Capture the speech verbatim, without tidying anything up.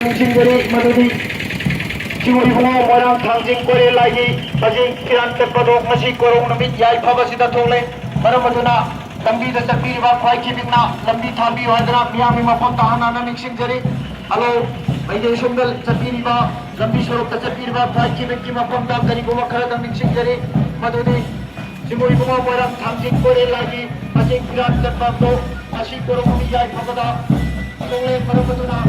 ꯅꯤꯡꯁꯤꯡꯖꯔꯤ ꯃꯗꯨꯗꯤ ꯏꯕꯨꯡꯉꯣ ꯃꯣꯏꯔꯥꯡ ꯊꯥꯡꯖꯤꯡ ꯀꯣꯏꯔꯦꯜ ꯂꯥꯏꯒꯤ ꯍꯧꯖꯤꯛ ꯐꯤꯔꯥꯟ ꯆꯠꯄꯗꯣ ꯉꯁꯤ ꯀꯣꯔꯧ ꯅꯨꯃꯤꯠ ꯌꯥꯏꯐꯕꯁꯤꯗ ꯊꯣꯛꯂꯦ꯫ ꯃꯔꯝ ꯑꯗꯨꯅ ꯂꯝꯕꯤꯗ ꯆꯠꯄꯤꯔꯤꯕ ꯈ꯭ꯋꯥꯏ ꯈꯤꯕꯤꯛꯅ ꯂꯝꯕꯤ ꯊꯥꯕꯤꯌꯨ ꯍꯥꯏꯗꯅ ꯃꯤꯌꯥꯝꯒꯤ ꯃꯐꯝꯗ ꯍꯥꯟꯅ ꯅꯤꯡꯁꯤꯡꯖꯔꯤ꯫ ꯍꯜꯂꯣ, ꯃꯩꯇꯩ ꯁꯣꯝꯗ ꯆꯠꯄꯤꯔꯤꯕ ꯂꯝꯕꯤ ꯁꯣꯔꯣꯛꯇ ꯆꯠꯄꯤꯔꯤꯕ ꯈ꯭ꯋꯥꯏ ꯈꯤꯕꯤꯛꯀꯤ ꯃꯐꯝꯗ ꯀꯔꯤꯒꯨꯝꯕ ꯈꯔꯗꯪ ꯅꯤꯡꯁꯤꯡꯖꯔꯤ ꯃꯗꯨꯗꯤ ꯏꯕꯨꯡꯉꯣ ꯃꯣꯏꯔꯥꯡ ꯊꯥꯡꯖꯤꯡ ꯀꯣꯏꯔꯦꯜ ꯂꯥꯏꯒꯤ ꯍꯧꯖꯤꯛ ꯐꯤꯔꯥꯟ ꯆꯠꯄꯗꯣ ꯉꯁꯤ ꯀꯣꯔꯧ ꯅꯨꯃꯤꯠ ꯌꯥꯏꯐꯕꯗ ꯊꯣꯛꯂꯦ꯫ ꯃꯔꯝ ꯑꯗꯨꯅ